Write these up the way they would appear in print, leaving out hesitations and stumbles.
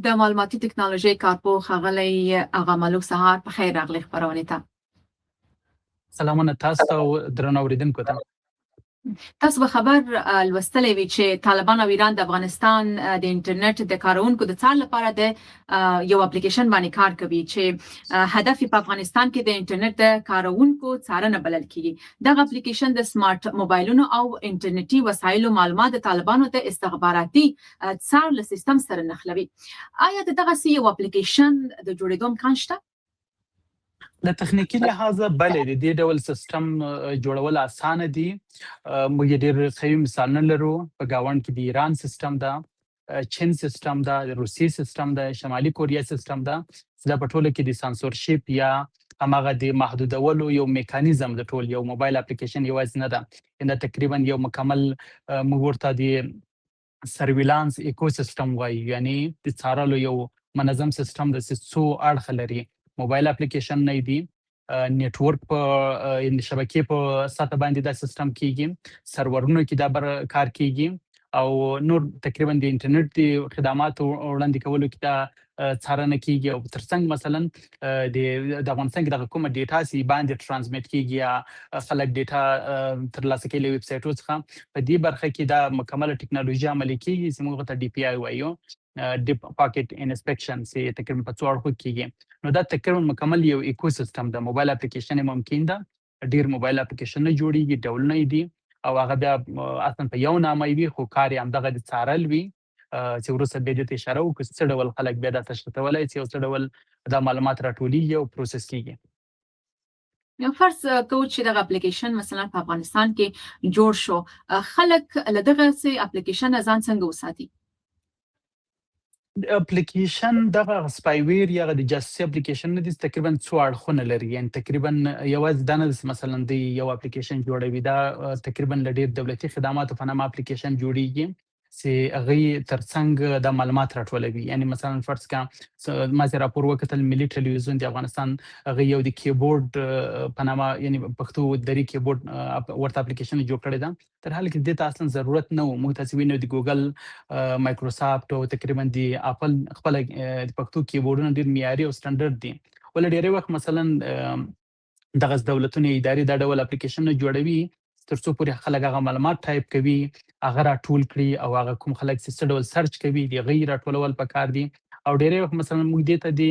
د معلوماتي ټکنالوژۍ کارپوه ښاغلی اغا ملوک، سهار په خیر راغلی خپرونې ته. سلامونه تاسو ته او درنو اورېدونکو ته. تاسو به خبر لوستلی وي چې طالبان او ایران د افغانستان د انټرنیټ د کارونکو د څار لپاره د یو اپلیکیشن باندې کار کوي چې هدف یې په افغانستان کې د انټرنیټ د کارونکو څارنه بلل کیږي. دغه اپلیکیشن د سمارټ موبایلونو او انټرنیټي وسایلو معلومات د طالبانو د استخباراتي څار له سیستم سره نښلوي. آیا د دغسې یو اپلیکیشن د جوړېدو امکان شته؟ له تخنیکي لحاظه بله، د دې ډول سیستم جوړول اسانه دي. موږ یې ډېر قوي مثالونه لرو. په ګاونډ کې د ایران سیستم ده، چین سیستم ده، د روسیې سیستم ده، شمالي کوریا سیستم ده، چې دا په ټوله کې د سانسورشیپ یا هماغه د محدودولو یو میکانیزم د ټول یو موبایل اپلیکیشن یوازې نه ده، دا تقریبا یو مکمل موږ ورته د surveillance ecosystem وایو، یعنی د څارلو یو منظم سیستم د څو اړخ لري. موبایل اپلیکیشن نه دی، network په شبکې په سطح باندې دا سیستم کیږي، سرورونو کې دا بر کار کیږي او نور تقریبا د انټرنیټ د خدماتو وړاندې کولو کې دا څارنه کیږي. او ترڅنګ مثلا د افغانستان کې دغه کومه data سي باندې transmit کیږي یا خلک data ترلاسه کوي له ویب سایټو څخه، په دې برخه کې دا مکمله ټکنالوژي عملي کیږي چې موږ ته DPI وایو، deep packet inspection، چې تقریبا په څو اړخو کیږي. نو دا تقریبا مکمل یو ecosystem ده. موبایل اپلیکیشن ممکن ده، ډیر موبایل اپلیکیشن نه جوړیږي، ډولونه دي او هغه بیا اصلا په یو نامه وي، خو کار یې همدغه د څارل وي، چې وروسته بیا دې ته اشاره وکړو چې څه ډول خلک بیا دا تشخیصولای شي او څه ډول دا معلومات راټولیږي او process کیږي. یو فرض کوو چې دغه اپلیکیشن مثلا په افغانستان کې جوړ شو، خلک له دغه اپلیکیشن ځان څنګه وساتي؟ اپلیکیشن دغه spyware یا د جاسوسي اپلیکیشن نه دي، تقریبا څو اړخونه لري. یعنی تقریبا یوازې دا نه ده، مثلا دی یو اپلیکیشن جوړوي، دا تقریبا له ډیر دولتي خدماتو په نامه اپلیکیشن جوړیږي چې هغه ترڅنګ دا معلومات راټولوي. یعنی مثلا فرض کا ما چې راپور وکتل، ملي ټلویزیون د افغانستان هغه یو د کیبورډ په نامه، یعنی پښتو دری کیبورډ ورته اپلیکیشن جوړ کړی ده، در حال کې دې ته اصلا ضرورت نه و. موږ تاسو وینو د ګوګل، مایکروسافت او تقریبا د اپل خپل د پښتو کیبورډونه ډیر معیاري او سټنډرډ دي. ولې ډیری وخت مثلا دغه دولتونه، ادارې دا ډول اپلیکیشن جوړوي تر څو پورې خلک هغه معلومات ټایپ کوي، هغه راټول کړي او هغه کوم خلک چې څه ډول search کوي، د هغې راټولول پکار دي. او ډیری وخت مثلا موږ دې ته د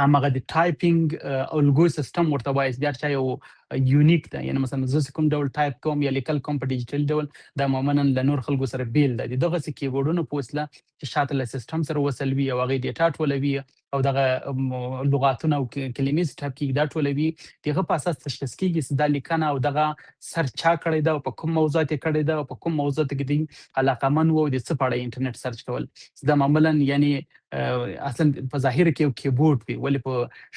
هماغه د typing algo system ورته وایي، چې هر چا یو unique ده. یعنی مثلا زه چې کوم ډول ټایپ کوم یا لیکل کوم په ډیجیټل ډول، دا عموماً له نور خلکو سره بیل ده. د دغسې کیبورډونو په وسیله چې شاته له سیستم سره وصل وي او هغې data ټولوي او دغه لغاتونه او کلمې چې ټایپ کیږي دا ټولوي، د هغه په اساس تشخیص کیږي چې دا لیکنه او دغه search چا کړی ده او په کوم موضوعات یې کړی ده او په کوم موضوع کې دی علاقمن وو او د څه په اړه انټرنیټ search کول. دا معمولا یعنی اصلا په ظاهر کې یو کیبورډ وي، ولې په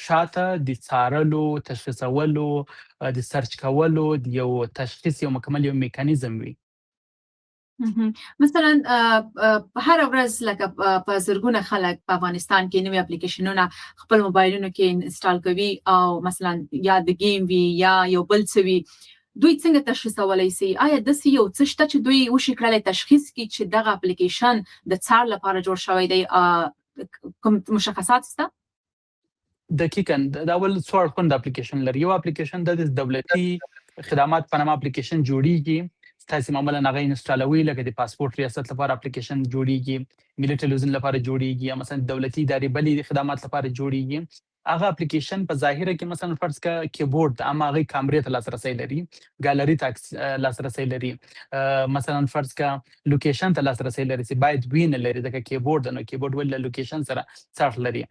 شاته د څارلو، تشخیصولو، د search کولو د یو تشخیص یو مکمل یو میکانیزم وي. مثلا هر ورځ لکه په زرګونه خلک په افغانستان کې نوي اپلیکیشنونه خپل موبایلونو کې install کوي او مثلا یا د game وي یا یو بل څه وي، دوی څنګه تشخیصولای سي؟ آیا داسې یو څه شته چې دوی وشي کړلی تشخیص کړي چې دغه اپلیکیشن د څار لپاره جوړ شوی دی؟ کوم مشخصات شته؟ دقیقا، دا اول څو اړخونه د اپلیکیشن لري. یو اپلیکیشن د دولتي خدمات په نامه اپلیکیشن جوړیږي، تاسو معمولا هغه install وئ، لکه د پاسپورت ریاست لپاره اپلیکیشن جوړیږي، ملي ټلویزیون لپاره جوړیږي، یا مثلا دولتي ادارې بلې خدمات لپاره جوړیږي. هغه اپلیکیشن په ظاهره کې مثلا فرض کا کیبورډ، اما هغه کامرې ته لاسرسی لري، ګالری ته لاسرسی لري، مثلا فرض کا location ته لاسرسی لري چې باید وینه لري، ځکه کیبورډ نو کیبورډ ول location سره څرخ لري.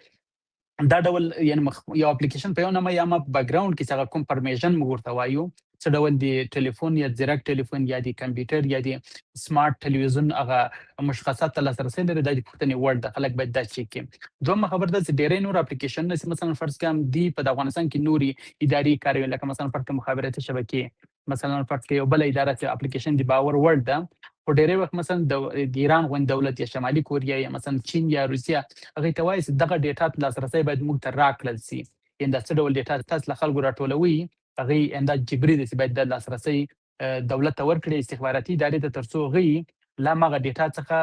دا ډول یعنی یو اپلیکیشن په یو نامه یا ما background کې څنګه کوم permission موږ ورته وایو، څه ډول د ټلیفون یا ځیرک ټلیفون یا د کمپیوټر یا د smart ټلویزیون هغه مشخصات ته لاسرسی لري، دا د پوښتنې وړ ده، خلک باید دا چک کړي. دویمه خبره ده چې ډېری نور اپلیکیشن چې مثلا فرض کړم دی په افغانستان کې نوري ادارې کاروي، لکه مثلا فرض کړم مخابراتي شبکې، مثلا فرض کړئ یو بل اداره چې اپلیکیشن دی باور وړ ده، خو ډېری وخت مثلا د ایران غوندې دولت یا شمالي کوریا یا مثلا چین یا روسیه هغې ته وایي چې دغه data ته لاسرسی باید موږ ته راکړل سي. یعنی دا څه ډول data تاسو له خلکو راټولوي، هغې دا جبري دی چې باید د لاسرسی دولت ته ورکړي، استخباراتي ادارې ته، تر څو هغوی له هماغه data څخه،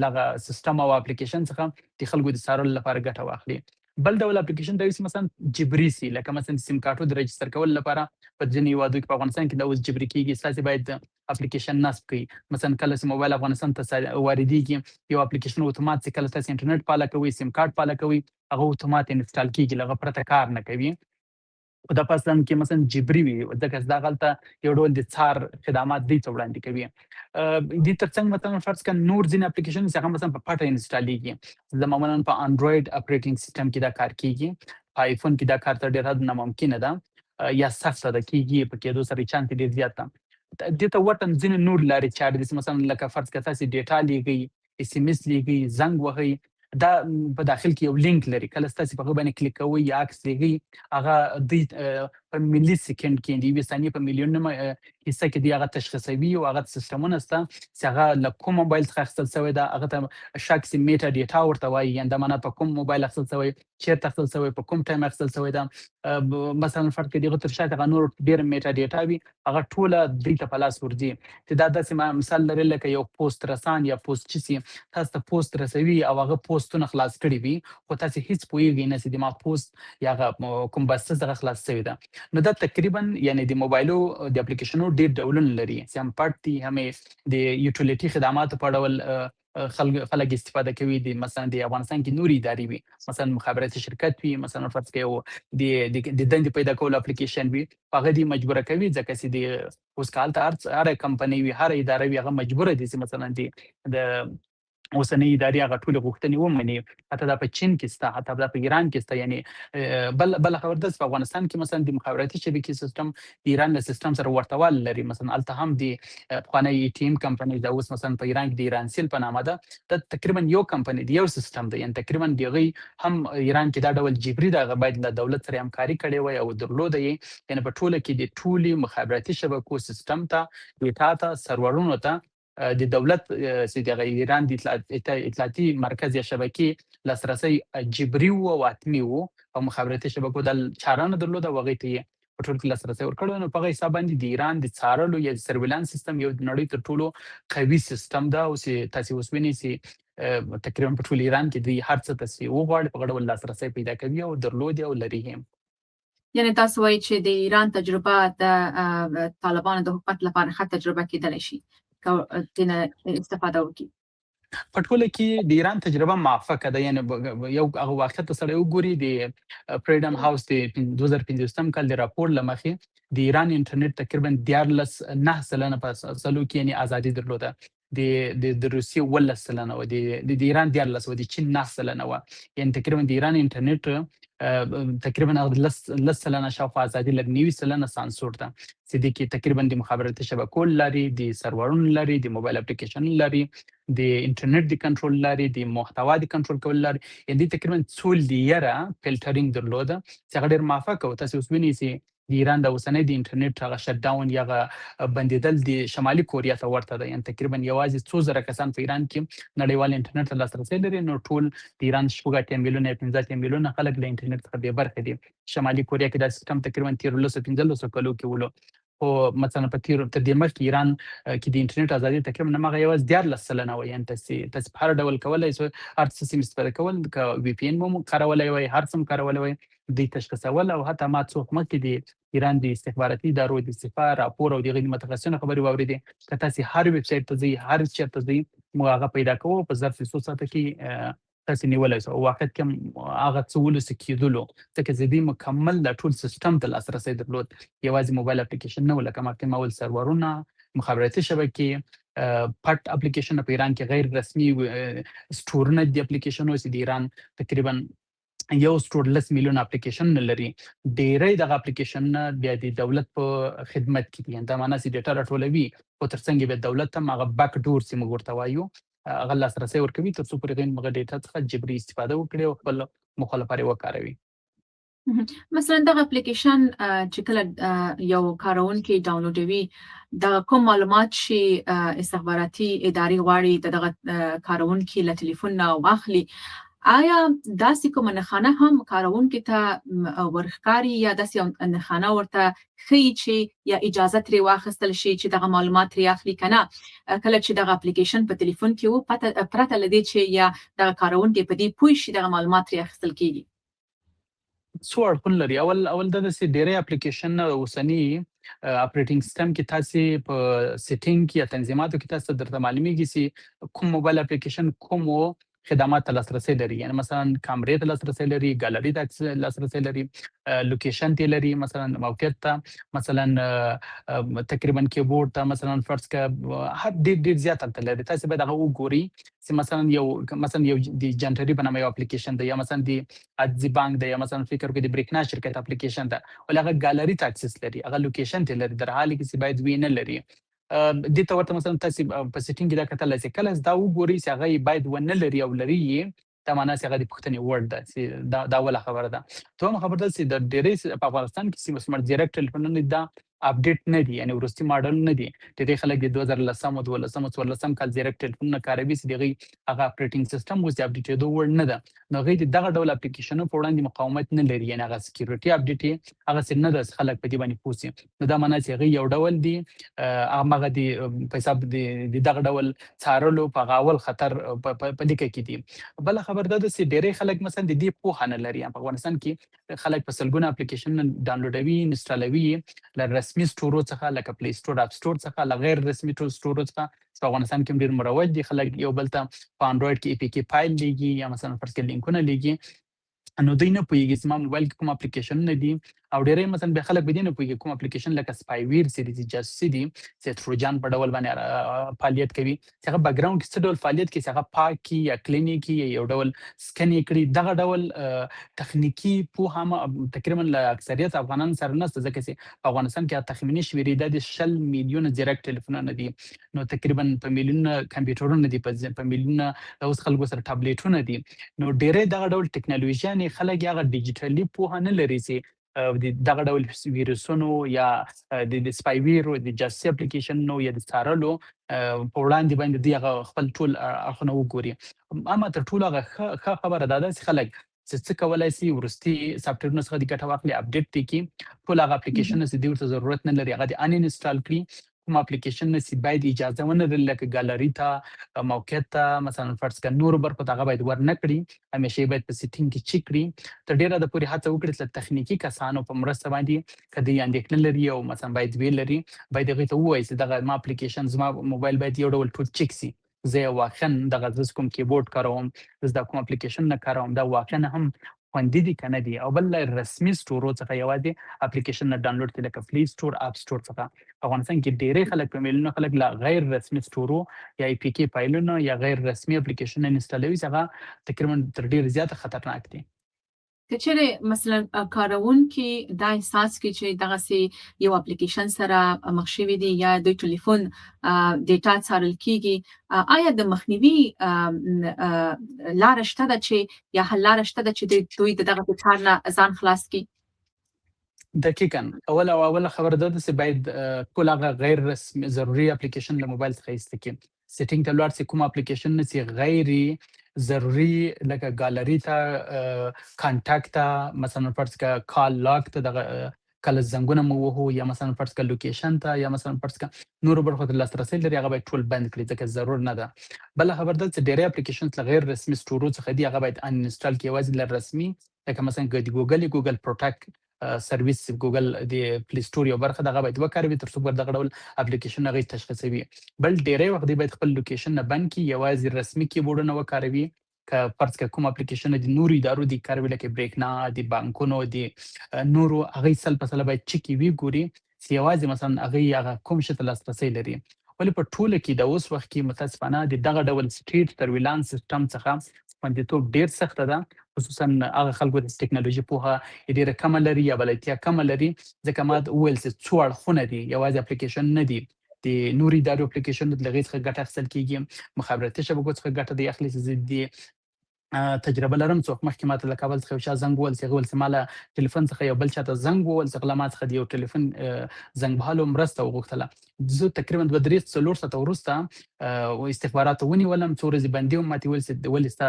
له هغه سیستم او اپلیکیشن څخه د خلکو د څارلو لپاره ګټه واخلي. بل ډول اپلیکیشن دا وي چې مثلا جبري سي، لکه مثلا سیم کارټو د register کولو لپاره په ځینو هیوادو کې، په افغانستان کې دا اوس جبري کیږي، تاسو باید اپلیکیشن نصب کړئ. مثلا کله چې موبایل افغانستان ته واردېږي، یو اپلیکیشن اتومات چې کله تاسو انټرنیټ فعاله کوئ، سیم کارت فعاله کوئ، هغه اتومات install کیږي، له هغه پرته کار نه کوي. خو دا په اصل کې مثلا جبري وي، ځکه چې دا هلته یو ډول د څار خدمات دوی ته وړاندې کوي. دې ترڅنګ مثلا فرض کړه نور ځینې اپلیکیشن چې هغه مثلا په پټه install ېږي. د معمولا په اندروید operating system کې دا کار کیږي، په آیفون کې دا کار تر ډېر حد ناممکنه ده یا سخته ده کیږي، په کېدو سره چانس ډېر زیات ده. دې ته ورته ځینې نور لارې چارې دي چې مثلا لکه فرض کړه تاسې data لیږئ، SMS لیږئ، زنګ وهئ، دا په داخل کې یو لینک لري، کله چې تاسې په هغه باندې کلیک کوئ یا عکس لیږئ، هغه دوی په ملي سیکنډ کې، د یوې ثانیې په میلیونمه حصه کې دوی هغه تشخیصوي، او هغه سیستمونه شته چې هغه له کوم موبایل څخه اخیستل شوی ده، هغه ته شک سي meta data ورته وایي، یعنې دا معنا په کوم موبایل اخیستل شوی، چېرته اخیستل شوی، په کوم time اخیستل شوی ده. مثلا فرض کړئ د هغه تر شا هغه نور ډېر meta data وي، هغه ټوله دوی ته په لاس ورځي. چې دا داسې مثال لري لکه یو پوست رسان یا پوست چې تاسو ته پوست رسوي او هغه پوستونه خلاص کړي وي، خو تاسو هیڅ پوهیږئ نه چې د ما پوست یا هغه کوم بسته څخه خلاص شوی ده. نو دا تقریبا یعنی د موبایلو د اپلیکیشنونو ډېر ډولونه لري چې هم پټ دي، هم د utility خدماتو په ډول خلک استفاده کوي. د مثلا د افغانستان کې نورې ادارې وي، مثلا مخابراتي شرکت وي، مثلا فرض کړئ د دندې پیدا کولو اپلیکیشن وي، هغه دې مجبوره کوي، ځکه چې د اوس کال ته هره کمپنۍ وي، هره اداره وي، هغه مجبوره دي چې مثلا د اوسنۍ ادارې هغه ټولې غوښتنې ومني. حتی دا په چین کې شته، حتی دا په ایران کې شته. یعنی بل خبر ده په افغانستان کې مثلا د مخابراتي شبکې سیستم د ایران له سیستم سره ورته والی لري. مثلا هلته هم د پخوانۍ ای ټي ایم کمپنۍ ده، اوس مثلا په ایران کې د ایران سیل په نامه ده، دا تقریبا یو کمپنۍ دی، یو سیستم دی. یعنی تقریبا د هغوی هم ایران کې دا ډول جبري ده، باید له دولت سره همکاري کړې وای او درلوده یې. یعنی په ټوله کې د ټولې مخابراتي شبکو سیستم ته، data ته، سرورونو ته د دولت چې دغه ایران د اطلاعاتي مرکز یا شبکې لاسرسی جبري وو او حتمي وو، او مخابراتي شبکو دا چاره نه درلوده او هغې ته یې په ټول کې لاسرسی ورکړی. نو په هغه حساب باندې د ایران د څارلو یا د surveillance سیستم یو د نړۍ تر ټولو قوي سیستم ده، او چې تاسې اوس وینئ چې تقریبا په ټول ایران کې دوی هر څه ته چې وغواړي په هغه ډول لاسرسی پیدا کوي او درلود او لري هم. یعنی تاسو وایئ چې د ایران تجربه د طالبانو د حکومت لپاره ښه تجربه کېدلی شي که ترېنه استفاده وکړي؟ په ټوله کې د ایران تجربه موافقه ده. یعنی یو هغه واقعیت ته سړی وګوري، د فریډم هاوس د 2025 کال د راپور له مخې د ایران انټرنیټ تقریبا 13.9% په سلو کې یعنی ازادي درلوده، د د د روسیې 17% و، د ایران 13 و، د چین 9% و. یعنی تقریبا د ایران انټرنیټ تقریبا 10% شاوخوا ازادي لري، 90% سانسور ده، چې دې کې تقریبا د مخابراتي شبکو لارې، د سرورونو لارې، د موبایل اپلیکیشن لارې، د انټرنیټ د کنټرول لارې، د محتوا د کنټرول کولو لارې، یعنی تقریبا څو layer ه filtering درلوده چې هغه ډېر موافق و. تاسو اوس وینئ چې د ایران د اوسنۍ د انټرنیټ هغه shut down یا هغه بندیدل د شمالي کوریا ته ورته ده. یعنی تقریبا یوازې څو زره کسان په ایران کې نړیوال انټرنیټ ته لاسرسی لري، نو ټول د ایران 86 میلیونه یا 85 میلیونه خلک له انټرنیټ څخه بې برخې دي. شمالي کوریا کې دا سیستم تقریبا تېرو 10 15 کلو کې ولو، خو مثلا په تېرو تر دې مخکې ایران کې د انټرنیټ ازادي تقریبا هماغه یوازې 13% وه. یعنی تاسې په هر ډول کولای شئ هر څه سیم استفاده کول، که VPN مو کارولی وای، هر څه مو کارولی وای، دوی تشخیصول. او حتی ما څو وخت مخکې د ایران د استخباراتي ادارو د سپاه راپور او د هغې د متخصصینو خبرې واورېدې، که تاسې هر ویب سایټ ته ځئ، هر چېرته ځئ، موږ هغه پیدا کوو، په ظرف څو ساعته کې تاسې نیولی شو. او واقعیت کې هم هغه څه ولسي کېدلو، ځکه چې دوی مکمل د ټول سیستم ته لاسرسی درلود، یوازې موبایل اپلیکیشن نه و، لکه مخکې ما وویل سرورونه، مخابراتي شبکې، پټ اپلیکیشن، په ایران کې غیر رسمي store ونه د اپلیکیشنو چې د ایران تقریبا یو store 10 میلیون اپلیکیشن لري. ډیری دغه اپلیکیشنونه بیا د دولت په خدمت کې دي، دا معنی چې data راټولوي، خو ترڅنګ بیا دولت هم هغه back door چې موږ ورته وایو هغه لاسرسی ورکوي، تر څو پورې هغه data څخه جبري استفاده وکړي او خپل موخو لپاره وکاروي. مثلا دغه اپلیکیشن چې کله یو کارونکی ډاونلوډوي، دغه کوم معلومات چې استخباراتي ادارې غواړي د دغه کارونکي له ټلیفون نه واخلي، آیا داسې کومه نښانه هم کاروونکي ته ورښکاري یا داسې نښانه ورته ښیي چې یا اجازه ترې واخیستل شي چې دغه معلومات ترې اخلي که نه، کله چې دغه اپلیکیشن په تلیفون کې و، پرته له دې چې یا دغه کاروونکی په دې پوه شي، دغه معلومات ترې اخیستل کیږي؟ څو اړخونه لري. اول دا چې ډیری اپلیکیشن اوسني operating system کې تاسو په setting کې یا تنظیماتو کې تاسو درته معلومیږي چې کوم موبایل اپلیکیشن کوم خدمات ته لاسرسی لري. یعنی مثلا کامرې ته لاسرسی لري، ګالری ته لاسرسی لري، location ته لري، مثلا موقعیت ته، مثلا تقریبا کیبورډ ته، مثلا فرض که هر ډیر ډیر زیات هلته لري. تاسو باید هغه وګورئ چې مثلا یو د جنټری په نامه یو اپلیکیشن دی، یا مثلا د عزیزي بانک دی، یا مثلا فکر وکړئ د برېښنا شرکت اپلیکیشن ده، ولې هغه ګالری ته access لري، هغه location ته لري، در حال کې چې باید وی نه لري. دې ته ورته مثلا تاسو په setting کې دا کتلی شئ. کله دا وګورئ چې هغه یې باید ونه لري او لري یې، دا معنا چې هغه د پوښتنې وړ ده، چې دا اوله خبره ده. دوهمه خبره دا چې د ډېری په افغانستان کې چې سمارټ ځیرک ټلیفونونه دا update نه دي، یعنی وروستي ماډل نه دي. ډېری خلک د 2010، 12، 14 کال ځیرک ټلیفونونه کاروي چې د هغوی هغه operating system اوس د update کېدو وړ نه ده. نو هغوی د دغه ډول اپلیکیشنونو په وړاندې مقاومت نه لري، یعنی هغه security update یې هغسې نه ده چې خلک په دې باندې پوه شي. نو دا معنا چې هغوی یو ډول دي هماغه د په حساب د دغه ډول څارلو په هغه اول خطر په لیکه کې دي. بله خبره دا ده چې ډېری خلک مثلا د دې پوهه نه لري. په افغانستان کې خلک په سلګونه اپلیکیشن ډاونلوډوي، install وي له رسمي store و څخه، لکه Play Store، App Store څخه، له غیر رسمي store و څخه چې په افغانستان کې ډېر مروج دي. خلک یو بل ته په انډروید کې APK فایل لیږي یا مثلا فرض کړئ لینکونه لیږي. نو دوی نه پوهیږي چې ما موبایل کې کوم اپلیکیشنونه دي، او ډېری مثلا بیا خلک به دې نه پوهیږي کوم اپلیکیشن لکه spyware چې دي، چې جاسوسي دي، چې Trojan په ډول باندې فعالیت کوي، چې هغه background کې څه ډول فعالیت کوي، چې هغه پاک کړي یا clean یې کړي یا یو ډول scan یې کړي. دغه ډول تخنیکي پوهه تقریبا له اکثریت افغانانو سره نشته، ځکه چې په افغانستان کې تخمیني شمېرې دا د 20 میلیونه ځیرک ټلیفونونه دي، نو تقریبا په میلیونه کمپیوټرونه دي، په میلیونه اوس خلکو سره ټابلیټونه دي. نو ډېری دغه ډول ټکنالوژیانې خلک هغه ډیجیټلي پوهه نه لري چې د دغه ډول ویروسونو یا د spyware، د جاسوسي اپلیکیشنونو یا د څارلو په وړاندې باندې دوی هغه خپل ټول اړخونه وګوري. اما تر ټولو هغه ښه خبره دا ده چې خلک چې څه کولای شي، وروستي سافټویرونو څخه د ګټه واخلي، update دي کړي. ټول هغه اپلیکیشن چې دوی ورته ضرورت نه لري، هغه د uninstall کړي. کوم اپلیکیشن چې باید اجازه ونه لري، لکه ګالری ته، موقعیت ته، مثلا فرض کړه نورو برخو ته، هغه باید ور نه کړي. همیشه یې باید په setting کې چک کړي. تر ډېره د پورې هڅه وکړي چې تخنیکي کسانو په مرسته باندې که دوی اندېښنه لري او مثلا باید وی لري، باید هغوی ته ووایي چې دغه ما اپلیکیشن، زما موبایل باید یو ډول ټول چک سي. زه واقعا دغه زه کوم کیبورډ کاروم، زه دا کوم اپلیکیشن نه کاروم، دا واقعا هم خوندي دي که نه دي؟ او بل له رسمي store و څخه یوازې اپلیکیشن نه ډاونلوډ کړي، لکه Play Store، App Store څخه. په افغانستان کې ډېری خلک، په میلیونو خلک له غیر رسمي store و یا APK فایلونه یا غیر رسمي اپلیکیشن install وي چې هغه تقریبا تر ډېر زیاته خطرناک دي. که چېرې مثلا کاروونکي دا احساس کړي چې دغسې یو اپلیکیشن سره مخ شوي دي یا د ټلیفون data څارل کیږي، آیا د مخنیوي لاره شته ده چې یا حل لاره شته ده چې دوی د دغه څار نه ځان خلاص کړي؟ دقیقا. اوله خبره دا ده چې باید ټول هغه غیر رسمي ضروري اپلیکیشن له موبایل څخه ایسته کړي. setting ته لاړ شي، کوم اپلیکیشن چې غیر ضروري، لکه ګالری ته، contact ته، مثلا فرض که call log ته، دغه کله زنګونه مو وهو، یا مثلا فرض که location ته، یا مثلا فرض که نورو برخو ته لاسرسی لري، هغه باید ټول بند کړي، ځکه ضرور نه ده. بله خبره دا چې ډېری اپلیکیشن له غیر رسمي store و څخه دي، هغه باید uninstall کړي. یوازې له رسمي، لکه مثلا د ګوګل Protect سرویس، ګوګل د Play Store یو برخه، دغه باید وکاروي تر څو دغه ډول اپلیکیشن هغه تشخیصوي. بل ډېری وخت دی باید خپل location نه بند کړي، یوازې رسمي کیبورډونه وکاروي. که فرض که کوم اپلیکیشن د نورو ادارو دی کاروي، لکه برېښنا، د بانکونو، د نورو، هغه 100% باید چک وي، ګوري چې یوازې مثلا هغه هغه کوم شي ته لاسرسی لري. ولې په ټوله کې د اوس وخت کې متاسفانه د دغه ډول state surveillance system څخه خوندیتوب ډیر سخته ده، خصوصا هغه خلکو د ټکنالوژي پوهه ډیره کمه لري یا بلدتیا کمه لري، ځکه ما وویل چې څو اړخونه دي، یوازې اپلیکیشن نه دي. د نورو ادارو اپلیکیشن له هغې څخه ګټه اخیستل کیږي، مخابراتي شبکو څخه ګټه دی اخلي، چې زه دې تجربه لرم. څوک مخکې ماته له کابل څخه یو چا زنګ ووهل، چې هغه ویل چې ما له ټلیفون څخه یو بل چاته زنګ ووهل، چې هغه له ما څخه د یو ټلیفون زنګ وهلو مرسته وغوښتله. زه تقریبا 2، 3، 4 ساعته وروسته استخباراتو ونیولم، څو ورځې بندي وم. ماته ویل چې ولې ستا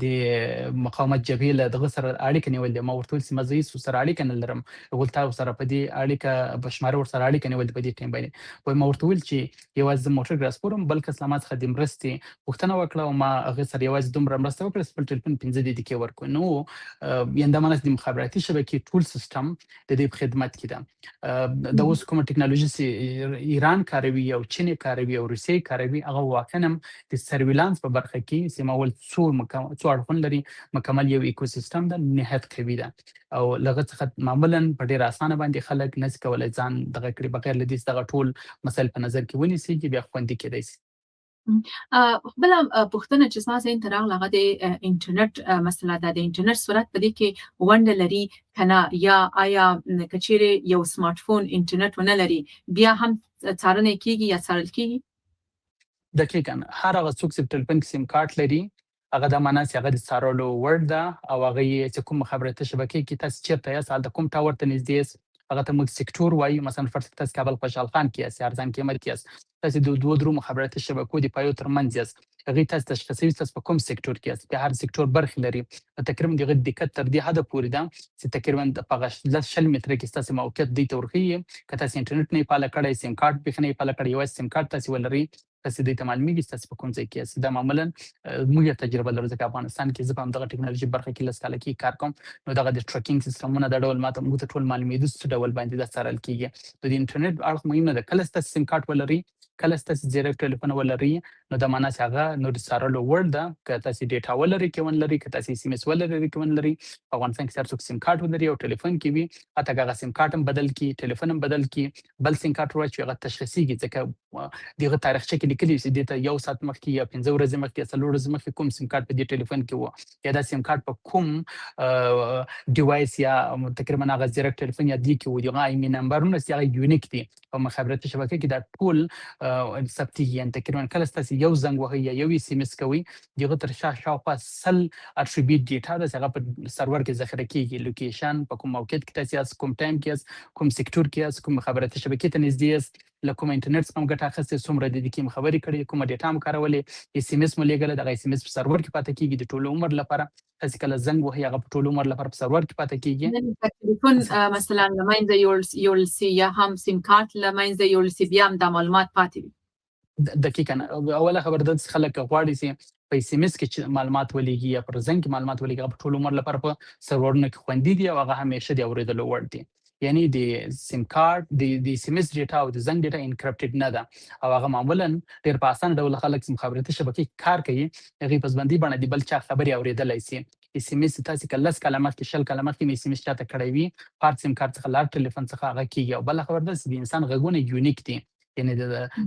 د مقاومت جبهې له دغه سره اړیکه نیولې؟ ما ورته ویل چې ما زه هیڅ سره اړیکه نه لرم. هغوی تا سره په دې اړیکه په شماره ورسره اړیکه نیولې په دې ټیم باندې. وایي ما ورته ویل چې یوازې زه موټر کې راسپور وم، بل کس له ما څخه د مرستې غوښتنه وکړه او ما هغه سره یوازې دومره مرسته وکړه چې خپل ټلیفون 5 دقیقې ورکړو. نو یعنې دا معنی چې د مخابراتي شبکې ټول سیستم د دې په خدمت کې ده. د اوس کومه ټکنالوژي چې ایران کاروي او چین یې کاروي او روسیه یې کاروي، هغه واقعا هم د surveillance په برخه کې چې ما ویل څو اړخونه لري، مکمل یو ecosystem ده، نهایت قوي ده او له هغه څخه معمولا په ډېره اسانه باندې خلک نشي کولای ځان دغه کړي، بغیر له دې چې دغه ټول مسایل په نظر کې ونیسي چې بیا خوندي کېدای شي. بله پوښتنه چې زما ذهن ته راغله، هغه د انټرنیټ مسله ده. د انټرنیټ سرعت په دې کې ونډه لري که نه، یا آیا که چیرې یو سمارټ فون انټرنیټ ونه لري، بیا هم څارنه کیږي یا څارل کیږي؟ دقیقا، هر هغه څوک چې په ټلیفون کې سیم کارت لري، هغه دا معنا چې هغه د څارلو وړ ده. او هغه یې چې کوم مخابراتي شبکې کې تاسو چېرته یاست، هلته کوم tower ته نږدې یاست، هغه ته موږ سکتور وایو. مثلا فرض کړئ تاسو کابل خوشحال خان کې یاست یا ارزان قیمت کې یاست، تاسو د دوو درو مخابراتي شبکو د پایو ترمنځ یاست، هغوی تاسو تشخیصوي تاسو په کوم سکتور کې یاست. بیا هر سکتور برخې لري، تقریبا د هغه دقت تر دې حده پورې ده چې تقریبا په هغه 10-20 متره کې ستاسو موقعیت دوی ته ورښيي. که تاسو انټرنیټ نه فعاله کړی، سیم کارت بیخي نه فعاله کړی، یوازې سیم کارت تاسو ولرئ، تاسو دوی ته معلومیږي چې تاسو په کوم ځای کې یاست. دا معمولا موږ یې تجربه لرو، ځکه افغانستان کې زه په همدغه ټکنالوژي برخه کې 10 کاله کې کار کوم. نو دغه د tracking سیستمونه دا ډول ماته موږ ته ټول معلومېدو څه ډول باندې دا څارل کېږي. نو د انټرنیټ اړخ مهم نه ده. کله چې تاسو سیم کارت ولرئ، کله چې تاسو ځیرک ټلیفون ولرئ، نو دا معنا چې هغه نور څارلو وړ ده. که تاسو data ولرئ که ونه لرئ، که تاسو SMS ولرئ که ونه لرئ، په افغانستان کې هر څوک سیم کارت ولري او ټلیفون کې وي، حتی که هغه سیم کارت هم بدل کړي، ټلیفون هم بدل کړي، بل سیم کارت ورواچوي، هغه تشخیصېږي، ځکه د هغه تاریخچه کې لیکلي چې دې ته یو ساعت مخکې یا 5 ورځې مخکې یا 4 ورځې مخکې کوم سیم کارت په دې ټلیفون کې و، یا دا سیم کارت په کوم device یا تقریبا هغه ځیرک ټلیفون یا دې کې و، د هغه IMEI نمبرونه چې هغه unique دي په مخابراتي شبکه کې دا ټول ثبتېږي. یعنې تقریبا کله چې تاسو یو زنګ وهئ یا یو SMS کوئ، د هغه تر شا شاوخوا 100 attribute data ده چې هغه په سرور کې ذخیره کېږي. location، په کوم موقعیت کې تاسو یاست، کوم time کې یاست، کوم سکتور کې یاست، کوم مخابراتي شبکې ته نږدې یاست، له کوم انټرنیټ څخه مو ګټه اخیستې، څومره د دې کې مو خبرې کړې، کومه data مو کارولې، SMS مو لېږلی، دغه SMS په سرور کې پاتې کېږي د ټول عمر لپاره. تاسو کله زنګ وهئ، هغه په ټول عمر لپاره په سرور کې پاتې کېږي. تلیفون مثلا له منځه یوړل سي یا هم سیم کارت له منځه یوړل سي، بیا هم دا معلومات پاتې وي. دقیقا. اوله خبره دا چې خلک غواړي چې په SMS کې چې معلومات ولېږي یا پر زنګ کې معلومات ولېږي، هغه په ټول عمر لپاره په سرورونو کې خوندي دي او هغه همیشه د اورېدلو وړ دي. یعنی د سیم کارت د SMS data او د زنګ data encrypted نه ده او هغه معمولا ډېر په اسانه ډول خلک چې مخابراتي شبکې کار کوي، هغوی په ژوندۍ بڼه د بل چا خبرې اورېدلی شي. SMS تاسو که 10 کاله مخکې، 20 کاله مخکې SMS چاته کړی وي، هر سیم کارت څخه، هر ټلیفون څخه هغه کېږي. او بله خبره دا چې د انسان غږونه unique دي، یعنې د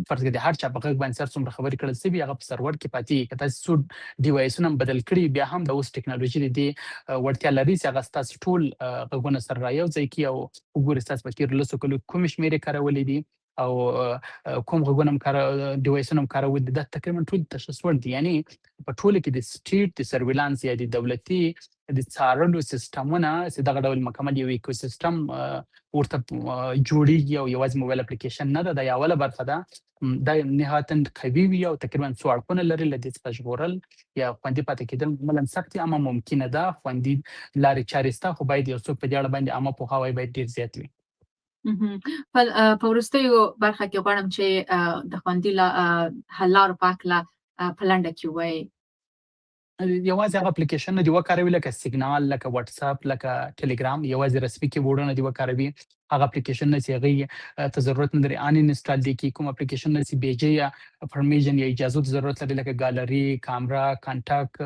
فرض کړئ د هر چا په غږ باندې هر څومره خبرې کړل سوي، هغه په سرور کې پاتېږي. که تاسو څو device ونه هم بدل کړي، بیا هم د اوس ټکنالوژي د دې وړتیا لري چې هغه ستاسو ټول غږونه سره را یو ځای کړي او وګوري ستاسو په تېرو 10 کلو کې کومې شمېرې کارولې دي او کوم غږونه هم device ونه هم کارولي دي. دا تقریبا ټول تشخیص وړ دي. یعنی په ټوله کې د state د surveillance یا د دولتي د څارلو سیستمونه چې دغه ډول مکمل یو ecosystem ورته جوړیږي او یوازې موبایل اپلیکیشن نه ده، دا یوه اوله برخه ده، دا نهایتا قوي وي او تقریبا څو اړخونه لري. له دې څخه ژغورل یا خوندي پاتې کېدل عملاً سخت دي، اما ممکنه ده. خوندي لارې چارې شته، خو باید یو څوک په دې اړه باندې عامه پوهاوی باید ډېر زیات وي. په وروستیو برخه کې غواړم چې د خوندي حل لارو په هکله په لنډه کې ووایئ. یوازې هغه اپلیکیشن دی وکاروي لکه سیګنال، لکه واتساپ، لکه ټلګرام، یوازې رسمي کیبورډونه دی وکاروي. هغه اپلیکیشن نه چې هغوی ته ضرورت نه لري uninstall دي کړي. کوم اپلیکیشن نه چې بېځایه permission یا اجازو ته ضرورت لري لکه ګالري، کامرا، contact،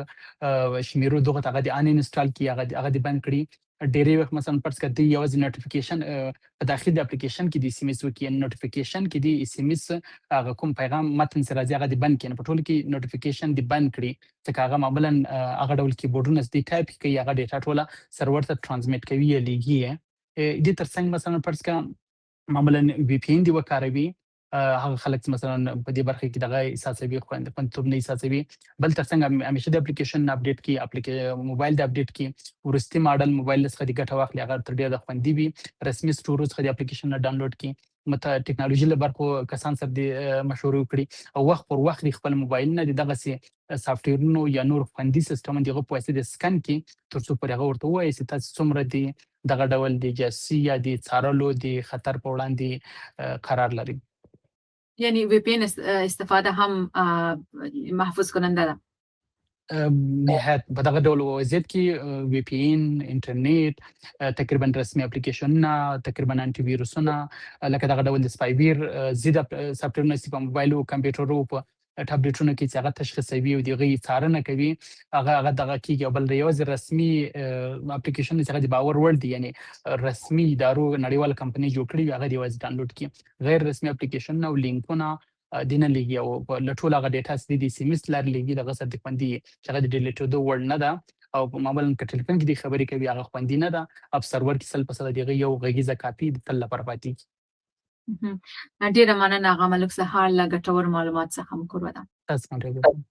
شمیرو، دغه ته هغه دې uninstall کړي، هغه دې بند کړي. ډېری وخت مثلا فرض کړه دوی یوازې notification په داخل د اپلیکیشن کې د SMS وکړي، notification کې د SMS هغه کوم پیغام متن چې راځي هغه دې بند کړي، په ټولو کې notification دې بند کړي، ځکه هغه معمولا هغه ډول کیبورډونه چې دوی ټایپ کوي هغه data ټوله سرور ته transmit کوي یا لیږي یې. دې ترڅنګ مثلا فرض کړه معمولا VPN دې وکاروي. هغه خلک چې مثلا په دې برخه کې دغه احساسوي، خوندیتوب نه احساسوي. بل ترڅنګ همیشه د اپلیکیشن update کړي، موبایل د update کړي، وروستي ماډل موبایل څخه د ګټه واخلي، هغه تر ډېره خوندي وي. رسمي store څخه د اپلیکیشن نه ډاونلوډ کړي. ټکنالوژي له برخو کسان سره دې مشورې وکړي او وخت پر وخت دې خپل موبایلونه د دغسې سافټویرونو یا نور خوندي سیستمونو د هغه په واسطه د سکن کړي، ترڅو پر هغه ورته ووایي چې تاسو څومره د دغه ډول د جاسوسي یا د څارلو د خطر په وړاندې قرار لري. یعنی VPN استفاده هم محفوظ کننده ده. نهایت په دغه ډول وضعیت کې VPN، انټرنیټ، تقریبا رسمي اپلیکیشنونه، تقریبا انټي ویروسونه، لکه دغه ډول د spyware ضد سافټویرونه چې په موبایل او کمپیوټرو، په ټابلیټونو کې چې هغه تشخیصوي او د هغې څارنه کوي، هغه دغه کیږي. او بل یوازې رسمي اپلیکیشن چې هغه د باور وړ دي، یعنی رسمي ادارو، نړیوال کمپنۍ جوړ کړي وي، هغه یوازې ډانلوډ کړي. غیر رسمي اپلیکیشن او لینکونه دې نه لیږي او له ټولو هغه data چې د SMS لارې لیږي، دغه سره د خوندي چې هغه د delete ېدو وړ نه ده او معمولا که ټلیفون کې دې خبرې کوي، هغه خوندي نه ده او په سرور کې 100% د هغې یو غږیزه کاپي د تل لپاره پاتېږي. ډیره مننه آغا ملک سهار له ګټور معلومات څخه مو کور ودان. تاسو هم.